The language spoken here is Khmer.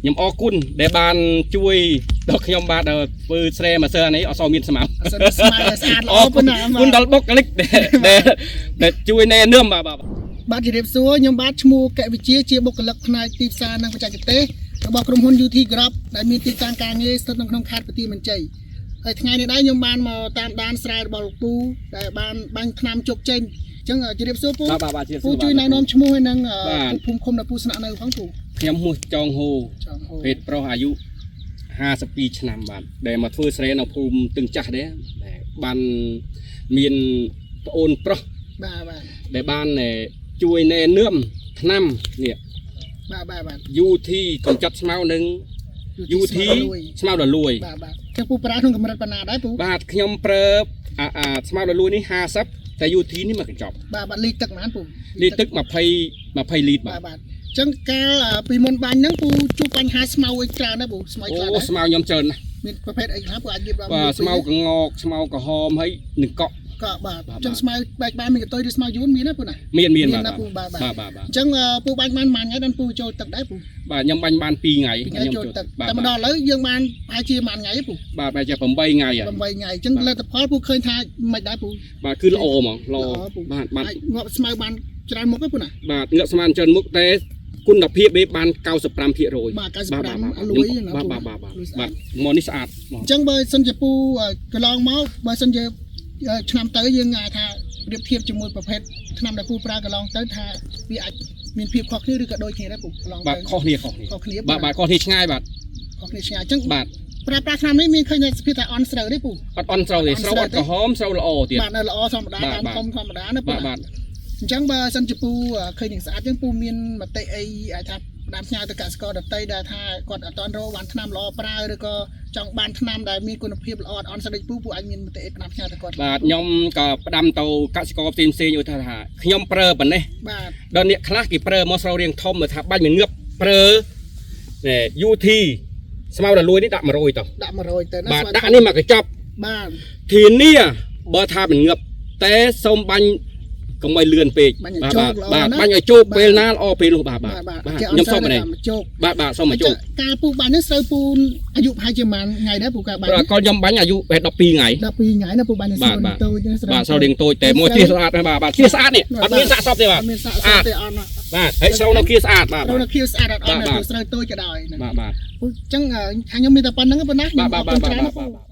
ខ្ញុំអរគុណដែលបានជួយដល់ខ្ញុំបាទដល់ធ្វើស្រែម៉ាសើនេះអត់សូវមានស្មៅ អត់សូវមានស្មៅស្អាតល្អ អរគុណ ប៉ុណ្ណាបាទ គុណដល់បុគ្គលិកដែលដែលដែលជួយណែនាំបាទបាទ បាទជម្រាបសួរខ្ញុំបាទឈ្មោះកវិជាជាបុគ្គលិកផ្នែកទីផ្សារនិងបច្ចេកទេសរបស់ក្រុមហ៊ុន UT Group ដែលមានទីតាំងការងារស្ថិតនៅក្នុងខេត្តបន្ទាយមានជ័យហើយថ្ងៃនេះដែរខ្ញុំបានមកតាមដានស្រែរបស់លោកពូដែលបានបាញ់ថ្នាំជោគជ័យអញ្ចឹងជម្រាបសួរពូ បាទបាទបាទជម្រាបសួរ ពូជួយណែនាំឈ្មោះហើយនឹង បាទ ភូមិឃុំដែលពូស្នាក់នៅផងពូ ខ្ញុំឈ្មោះចងហូ ចង់ហូ ភេទប្រុសអាយុ52ឆ្នាំបាទដែលមកធ្វើស្រែនៅភូមិទឹងចាស់ដែរដែលបានមានប្អូនប្រុស បាទបាទ ដែលបានជួយណែនាំថ្នាំនេះ បាទបាទបាទ UT កំចាត់ស្មៅនិង UT ស្មៅដល់លួយ បាទបាទចឹងពូប្រើក្នុងកម្រិតប៉ុណ្ណាដែរពូ បាទខ្ញុំប្រើអាអាស្មៅដល់លួយនេះ50តែ UT នេះមកកញ្ចប់ បាទបាទលីទឹកប៉ុន្មានពូ លីទឹក20 20លីត្របាទ បាទបាទអញ្ចឹងកាលពីមុនបាញ់ហ្នឹងពូជួបបញ្ហាស្មៅអីច្រើនដែរពូស្មៅ អូ ខ្លះដែរ ស្មៅខ្ញុំច្រើនណាស់ មានប្រភេទអីខ្លះពូអាចរៀបរាប់ បាទស្មៅកងកស្មៅក្រហមហើយនឹងកក់ ក៏បាទ បាទ អញ្ចឹងស្មៅបែកបានមានកតុយឬស្មៅយួនមានណាពូណា មានមានបាទ ណាពូបាទបាទ បាទបាទបាទ អញ្ចឹងពូបាញ់បានប៉ុន្មានថ្ងៃដល់ពូចូលទឹកដែរពូ បាទខ្ញុំបាញ់បាន2ថ្ងៃ ពីរថ្ងៃ ខ្ញុំ ចូលទឹក បាទ តែមកដល់ឥឡូវយើងបានប្រហែលជាប៉ុន្មានថ្ងៃទេពូ បាទបែរជា8ថ្ងៃហើយ 8ថ្ងៃអញ្ចឹង បាទ លទ្ធផលពូឃើញថាមិនដែរពូ បាទគឺល្អហ្មងល្អ ពូ បាទបាទ អាចងាប់ស្មៅបានច្រើនមុខទេពូណា បាទងាក់ស្មានច្រើនមុខតែគុណភាពវាបាន95% បាទ បាទ 95អាលួយណា បាទ ពូ បាទបាទបាទ លួយស្អាត បាទមកនេះស្អាតហ្មង អញ្ចឹងបើសិនជាពូកន្លងមកបើសិនជាឆ្នាំទៅយើងអាចថាប្រៀបធៀបជាមួយប្រភេទឆ្នាំដែលពូប្រើកន្លងទៅថាវាអាចមានភាពខុសគ្នាឬក៏ដូចគ្នាដែរពូកន្លង បាទ ទៅ ខុសគ្នាខុសគ្នា ខុសគ្នា បាទបាទខុសគ្នាឆ្ងាយបាទ ខុសគ្នាឆ្ងាយអញ្ចឹង បាទ ប្រើប្រាស់ឆ្នាំនេះមានឃើញថាសភាពថាអន់ស្រូវទេពូ អត់អន់ស្រូវទេ អត់ស្រូវ ស្រូវអត់ក្រហមស្រូវល្អទៀត បាទនៅល្អធម្មតា បាទបាទ តាមធំធម្មតាណាពូ បាទបាទ អញ្ចឹងបើសិនជាពូឃើញនឹងស្អាតអញ្ចឹងពូមានមតិអីអាចថាផ្ដាំផ្ញើទៅកសិករដតីដែលថាគាត់អត់ទាន់រកបានថ្នាំល្អប្រើឬក៏ចង់បានថ្នាំដែលមានគុណភាពល្អអត់អន់ស្រូវដូចពូពូអាចមានមតិអីផ្ដាំផ្ញើទៅគាត់ បាទខ្ញុំក៏ផ្ដាំទៅកសិករផ្សេងផ្សេងៗឧទាហរណ៍ថាខ្ញុំប្រើប៉ុណ្ណេះ បាទ ដល់អ្នកខ្លះគេប្រើមកស្រូវរៀងធំមកថាបាញ់មិនងឹបប្រើណែ UT ស្មៅដល់លួយនេះដាក់100តោះ ដាក់100ទៅណា បាទដាក់នេះមកកញ្ចប់ បាទ ធានាបើថាមិនងឹបតែសូមបាញ់កុំឲ្យលឿនពេក បាញ់ឲ្យ បាទ ជោគល្អ បាទ ណា បាញ់ឲ្យជោគពេលណាល្អពេលនោះបាទបាទ បាទ បាទ ចេះ ខ្ញុំសូមប៉ុណ្ណេះ មកជោគ បាទបាទសូមមកជោគ ការពូបាញ់នេះស្រូវពូអាយុប្រហែលជាប៉ុន្មានថ្ងៃដែរពូការបាញ់ ព្រោះកលខ្ញុំបាញ់អាយុ12ថ្ងៃ 12ថ្ងៃណាពូបាញ់នេះស្រូវ បាទបាទ តូចណាស្រូវ បាទស្រូវរៀងតូចតែមួយជាស្អាតណាស់បាទបាទជាស្អាតនេះអត់មានសាកសពទេបាទ អត់មានសាកសពទេអត់ណា បាទហើយស្រូវនៅគៀស្អាតបាទ ស្រូវនៅខៀវស្អាតអត់អត់ បាទ ណាពូស្រូវតូចក៏ដោយណា បាទបាទ ពូអញ្ចឹងខាងខ្ញុំមានតែប៉ុណ្្នឹងប៉ុណ្ណាខ្ញុំ បាទ អរគុណ បាទ ច្រើនណាពូ បាទបាទ